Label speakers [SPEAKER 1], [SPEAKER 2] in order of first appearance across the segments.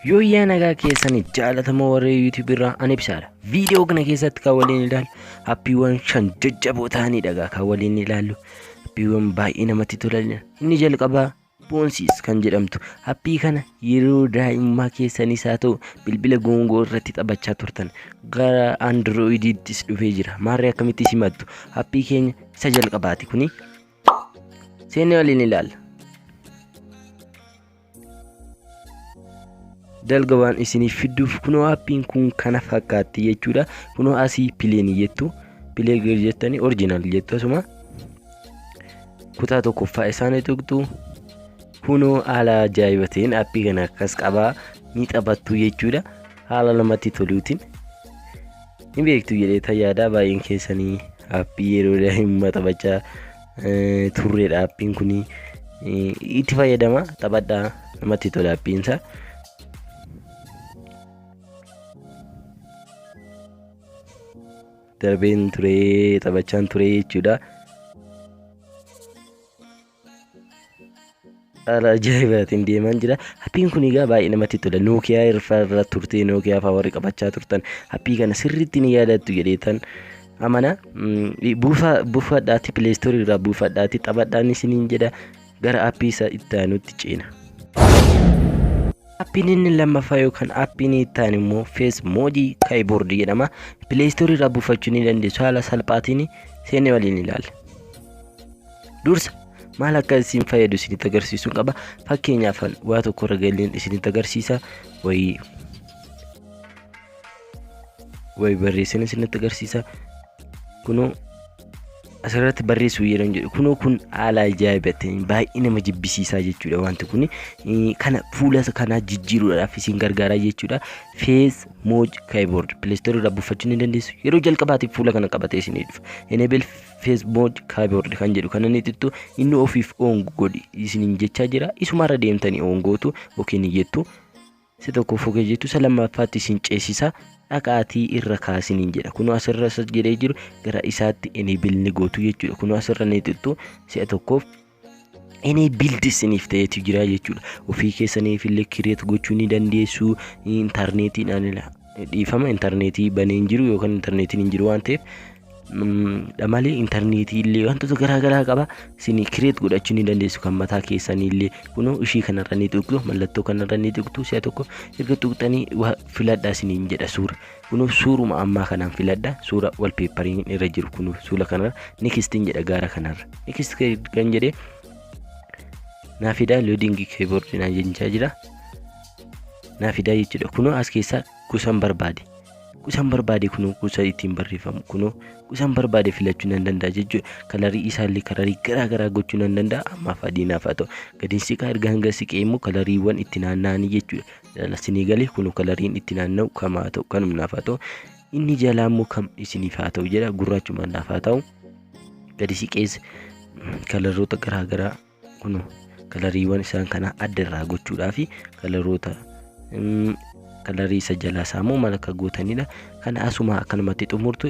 [SPEAKER 1] Yooyyaa nagaa keessanii jaalatamoo warree YouTube irraa ani ibsaadha. Viidiyoo kana keessatti kan waliin ilaallu appiiwwan 5 jajjaboo ta'anidha kan waliin ilaallu. Appiiwwan baay'ee namatti tolanidha. Inni jalqabaa Boonsiis kan jedhamtu appii kana yeroo daa'imummaa keessanis haa ta'u bilbila goongoo irratti taphachaa turtan gara Androidiittis dhufee jira. Maarree akkamitti simattu? Appii keenya isa jalqabaati kuni. Seennee waliin ilaalla. Dalga waan isiniif fidduuf kunoo appiin kun kana fakkaatti jechuudha. Kunoo asii pileenii jettu pilee gadi jettanii oriijinaal jettu asuma kutaa tokkoffaa isaanii tuqxu. Kunoo haala ajaa'iba ta'een appii kana akkas qabaa ni taphattu jechuudha. Haala namatti toluutiin ni beektu jedhee tayyaadaa baay'een keessanii appii yeroo daa'imummaa taphachaa turreedha. Appiin kun itti fayyadama taphadhaa, namatti tola appiinsa. Darbeen turee taphachaan ture jechuudha. Haala ajaa'ibaatiin deemaan jira. Appiin kun egaa baay'ee namatti tola. Nookiyaa irra turtee Nookiyaa fa'aa warri qabachaa turtan appii kana sirriitti ni yaadattu jedheetan amana. Buufadhaati pileestoorii irraa buufadhaati taphadhaan isiniin jedha. Gara appii isa itti aanutti ceena. Appiin inni lammaffaa yookaan appiin itti aanu immoo Fees Moojii Keyboard jedhama. Pileestoorii irraa buufachuu ni dandeessu. Haala salphaatiin seennee waliin ilaalla. Dursa maal akka isin fayyadu isinitti agarsiisuun qaba. Fakkeenyaaf waa tokko irra galeen isinitti agarsiisa. Wayii wayi barreessina isinitti agarsiisa. Kunoo asirratti barreessuu yeroo jedhu kunoo kun haala ajaa'iba ta'een baay'ee nama jibbisiisaa jechuudha. Wanti kun kana fuula kanaa jijjiiruudhaaf isin gargaara jechuudha. Fees Mooj Keyboard Play Store irraa buufachuu ni dandeessu. Yeroo jalqabaatiif fuula kana qabatee isinii dhufa. Enable Face Mode Keyboard kan jedhu kana ni tuttu. Inni ofiif on godhi isiniin jechaa jira. Isumarra deemtanii on gootu yookiin jettu. Si tokko fokee jettu isa lammaffaatti isin ceesisa. Dhaqaatii irra kaasiniin jedha. Kunoo asirra isa jedhee jiru gara isaatti enable ni gootu jechuudha. Kunoo asirra ni tuttu si'a tokkoof enable isiniif ta'eetu jira jechuudha. Ofii keessaniif illee create gochuu ni dandeessu. Intarneetiidhaan dhiifama intarneetii banee hin jiru yookaan intarneetiin hin jiru waan ta'eef malee intarneetii illee wantoota garaa garaa qaba. Isin create godhachuu ni dandeessu kan mataa keessanii illee. Kunoo ishii kanarra ni tuqxu, mallattoo kanarra ni tuqxu. Si'a tokko erga tuqxanii filadhaa isiniin jedha suura. Kunoo suuruma ammaa kanaan filadha. Suura walpeeppariin irra jiru kunoo suura kanarra nextiin jedha gaara kanarra. Next kan jedhee naa fidaa loading keyboard naa jechaa jira. Naa fidaa jechuudha. Kunoo as keessaa gosaan barbaade. Gosaan barbaade kunoo gosa ittiin barreeffamu kunoo gosaan barbaade filachuu nan danda'a jechuudha. Kalarii isaallee kalarii garaa garaa gochuu nan danda'a. Ammaaf adii naaf haa ta'u. Gadiin siqaa erga hanga siqee immoo kalariiwwan itti naanna'anii jechuudha. Laala sinii galee kunoo kalariin itti naanna'u kam haa ta'u kanum naaf haa ta'u. Inni jalaa immoo kam isiniif haa ta'u jedha. Gurraachuma naaf haa ta'u. Gadi siqees kalaroota garaa garaa kunoo kalariiwwan isaan kana adda irraa gochuudhaa fi kalaroota kalarii isa jalaa isaa immoo maal akka gootanidha. Kana asuma akkanumatti xumurtu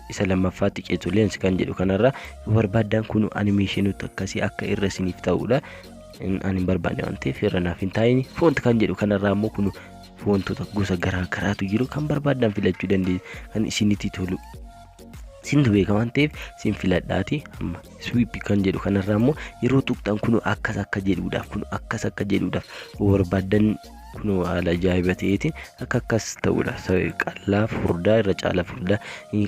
[SPEAKER 1] isa lammaffaatti ceetu. Leensi kan jedhu kanarraa yoo barbaaddan kun animeeshinoota akkasii akka irra isiniif ta'udha. Ani hin barbaanne waan ta'eef irra naaf hin taa'in. Font kan jedhu kanarraa immoo kun foontota gosa garaa garaatu jiru kan barbaaddan filachuu dandeessu kan isinitti tolu. Sintu beeka waan ta'eef sin filadhaati. Amma sweep kan jedhu kanarraa immoo yeroo tuqxan kun akkas akka jedhuudhaaf kun akkas akka jedhuudhaaf yoo barbaaddan kun haala ajaa'iba ta'eetiin akka akkas ta'uudha. Qal'aa furdaa irra caala furdaa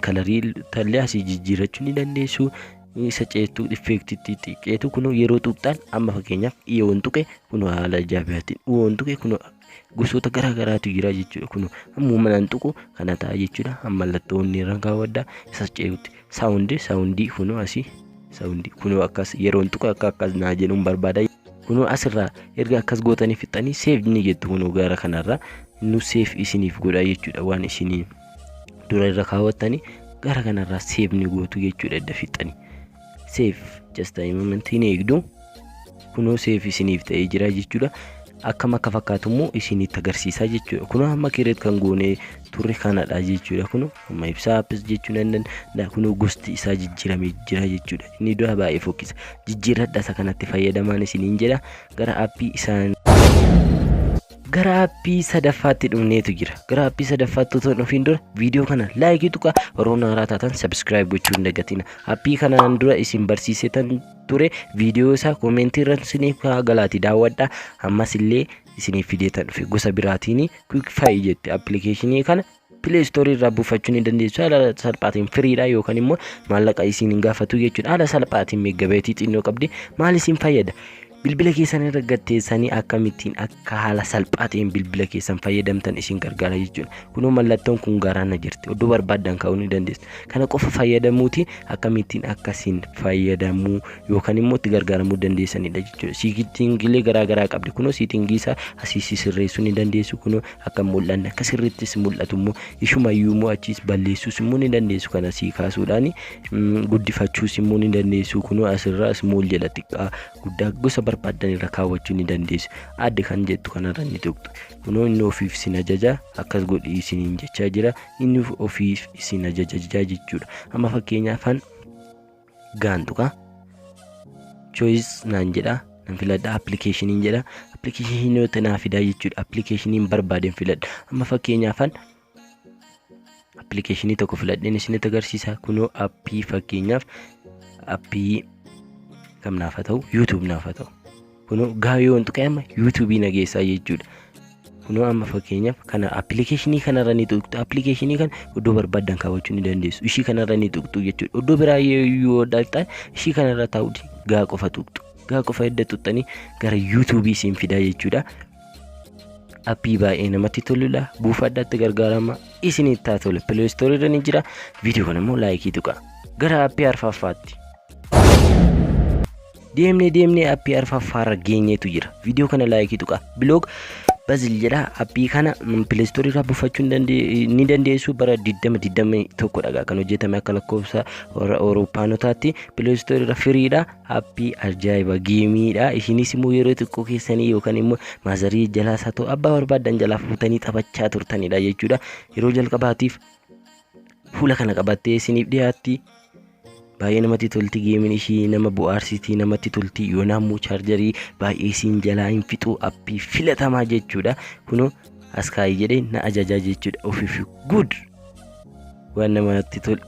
[SPEAKER 1] kalarii tallee asii jijjiirrachuu ni dandeessu. Isa ceetu effeektitti xiqqeetu kun yeroo tuqxan amma fakkeenyaaf dhiyoon tuqe kun haala ajaa'ibaatiin dhiyoon tuqe kun gosoota garaa garaatu jira jechuudha. Kun ammuma manaan tuqu kana ta'a jechuudha. Amma mallattoonni irra kaawwadha isa ceetutti. Saawundii kunoo asii saawundii kunoo akkas yeroon tuqu akka akkas naa jedhuun barbaada. Kunoo asirraa erga akkas gootanii fixxanii seef ni jettu. Kunoo gara kanarraa nu seef isiniif godha jechuudha. Waan isinii dura irra kaawwattanii gara kanarraa seef ni gootu jechuudha. Edda fixxanii seef just a moment hin eegdu. Kunoo seef isiniif ta'ee jira jechuudha. Akkam akka fakkaatu immoo isinitti agarsiisaa jechuudha. Kunoo amma kireet kan goonee turre kanadha jechuudha. Kunoo amma ibsaa appis jechuu nan danda'a. Kunoo gosti isaa jijjiiramee jira jechuudha. Inni dura baay'ee fokkisa. Jijjiirradha isa kanatti fayyadamaan isiniin jedha. Gara appii isaan Gara aappii sadaffaatti dhufneetu jira. Gara aappii sadaffaatti otoo hin dhufiin dura viidiyoo kana like tuqa, warroonni haaraa taatan subscribe gochuu hin dagatina. Aappii kanaan dura isin barsiisetan ture, viidiyoo isaa comment irra isiniif haa galaati daawwadha. Ammas illee isiniif fideetan dhufe gosa biraatiin. Quickfy jetti appilikeeshinii kana Play Store irraa buufachuu ni dandeessu. Haala salphaatiin firiidha yookaan immoo maallaqa isin hin gaafatu jechuudha. Haala salphaatiin meeggabeetii xinnoo qabdi. Maal isin fayyada? Bilbila keessan irra gatteessanii akkamittiin akka haala salphaa ta'een bilbila keessan fayyadamtan isin gargaara jechuudha. Kunoo mallattoon kun garaana jirti. Iddoo barbaaddan kaa'uu ni dandeessu. Kana qofa fayyadamuuti akkamittiin akka isin fayyadamuu yookaan immoo itti gargaaramuu dandeessanidha jechuudha. Siitingiilee garaa garaa qabdi. Kunoo siitingii isaa asii sirreessuu ni dandeessu. Kunoo akka hin mul'anne, akka sirriittis mul'atu immoo ishumayyuu immoo achiis balleessuus immoo ni dandeessu. Kana sii kaasuudhaan guddifachuus immoo ni dandeessu. Kunoo asirraa small jedha, xiqqaa guddaa gosa barbaaddan irra kaawwachuu ni dandeessu. Adde kan jettu kanarra ni tuqxu. Kunoo inni ofiif isin ajaja, akkas godhi isiniin jechaa jira. Inni ofiif isin ajaja jechuudha. Amma fakkeenyaaf gaan tuqa, choice naan jedha, nan filadha, appilikeeshiniin jedha, appilikeeshinoota naa fidaa jechuudha. Appilikeeshiniin barbaadeen filadha. Amma fakkeenyaaf appilikeeshinii tokko filadheen isinitti agarsiisa. Kunoo appii fakkeenyaaf appii kam naaf haa ta'u? YouTube naaf haa ta'u. Kunoo gaayoo hin tuqee amma yuutuubii na geessaa jechuudha. Kunoo amma fakkeenyaaf kana appilikeeshinii kanarra ni tuqxu. Appilikeeshinii kana iddoo barbaaddan kaawwachuu ni dandeessu. Ishii kanarra ni tuqxu jechuudha. Iddoo biraa yoo dhaqxan ishii kanarra taa'uuti gaa qofa tuqxu. Gaa qofa edda tuqxanii gara yuutuubii isin fidaa jechuudha. Appii baay'ee namatti toludha. Buufadhaatti gargaarama. Isinitti haa tolu. Play Store irra ni jira. Viidiyoo kana immoo like tuqa. Gara appii arfaffaatti. Deemnee deemnee appii arfaffaarra geenyeetu jira. Viidiyoo kana like tuqa. Blog Puzzle jedha. Appii kana Play Store irraa buufachuu ni dandeessu. Bara 2021 dhagaa kan hojjetame akka lakkoofsa warra Awurooppaanotaatti. Play Store irra firiidha. Appii ajaa'iba geemiidha. Isinis immoo yeroo xiqqoo keessanii yookaan immoo maazarii jalaas haa ta'u abbaa barbaaddan jalaa fuutanii taphachaa turtanidha jechuudha. Yeroo jalqabaatiif fuula kana qabattee isiniif dhiyaatti. Baay'ee namatti tolti geemiin ishii, nama bu'aarsiti, namatti tolti. Yoo naammoo chaarjarii baay'ee isiin jalaa hin fixu, appii filatamaa jechuudha. Kunoo as kaayii jedhee na ajajaa jechuudha. Ofiif good waan namatti tolu.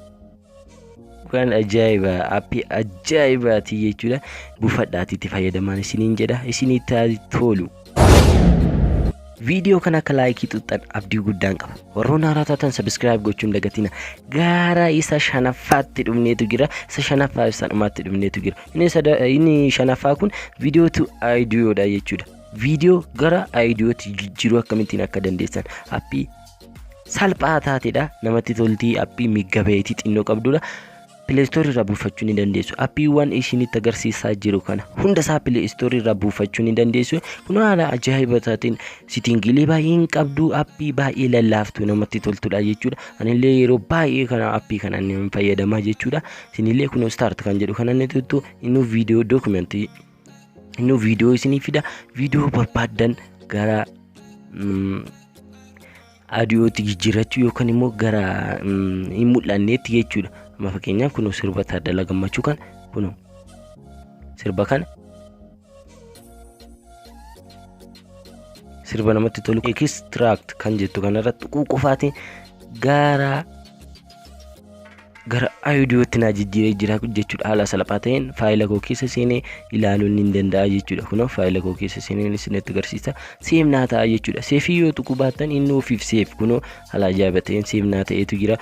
[SPEAKER 1] Waan ajaa'iba, appii ajaa'ibaati jechuudha. Buufadhaati itti fayyadamaan isiniin jedha. Isinitti haa tolu. Viidiyoo kana akka like tuqxan abdii guddaan qaba. Warroonni haaraa taatan subscribe gochuun dagatina. Gara isa shanaffaatti dhufneetu jira. Isa shanaffaa isa dhumaatti dhufneetu jira. Inni shanaffaa kun video to audioodha jechuudha. Viidiyoo gara audiootti jijjiiruu akkamittiin akka dandeessan appii salphaa taatedha. Namatti toltii, appii megabyte xinnoo qabdudha. Play Store irraa buufachuu ni dandeessu. Appiiwwan isinitti agarsiisaa jiru kana hunda isaa Play Store irraa buufachuu ni dandeessu. Kun haala ajaa'iba taateen sitingiilee baay'ee hin qabdu, appii baay'ee lallaaftu, namatti toltudha jechuudha. Anillee yeroo baay'ee kana appii kana ni fayyadamaa jechuudha. Isinillee kun start kan jedhu kana ni tuttu, inni viidiyoo dookumentii, inni viidiyoo isinii fida. Viidiyoo barbaaddan gara audiyootti jijjiirrachuu yookaan immoo gara hin mul'anneetti jechuudha. Amma fakkeenyaaf kun sirba Taaddalaa Gammachuu kan kun sirba kana sirba namatti tolu extract kan jettu kanarra tuquu qofaatiin gara audiyootti naa jijjiiree jira jechuudha. Haala salphaa ta'een faayila koo keessa seenee ilaaluun ni danda'a jechuudha. Kunoo faayila koo keessa seenee isinitti agarsiisa. Save naa ta'a jechuudha. Save yoo tuquu baattan inni ofiif save, kunoo haala ajaa'iba ta'een save naa ta'eetu jira.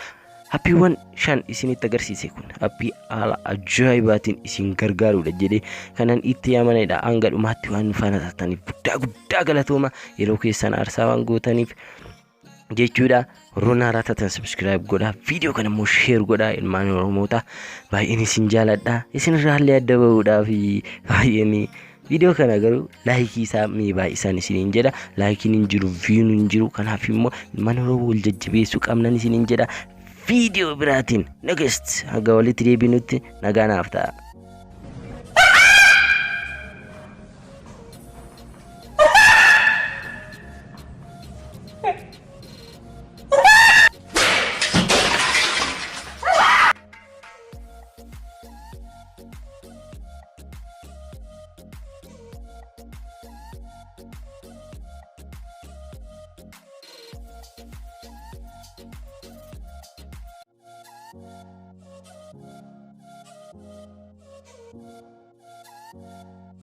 [SPEAKER 1] Appiiwwan shan isinitti agarsiise kun appii haala ajaa'ibaatiin isin gargaarudha jedhee kanan itti amanedha. Hanga dhumaatti waan nu faana taataniif guddaa guddaa galatooma, yeroo keessan aarsaa waan gootaniif jechuudha. Warroonni haaraa taatan subscribe godhaa. Viidiyoo kana immoo share godhaa, ilmaan Oromoota. Baay'een isin jaaladha. Isin irraallee adda bahuudhaaf baay'een viidiyoo kana garuu like isaa mee baay'isaan isiniin jedha. Likeiin hin jiru, viewn hin jiru. Kanaaf immoo ilmaan Oromoo wal jajjabeessuu qabnan isiniin jedha. Viidiyoo biraatiin next haga walitti deebinutti nagaa naaf ta'a.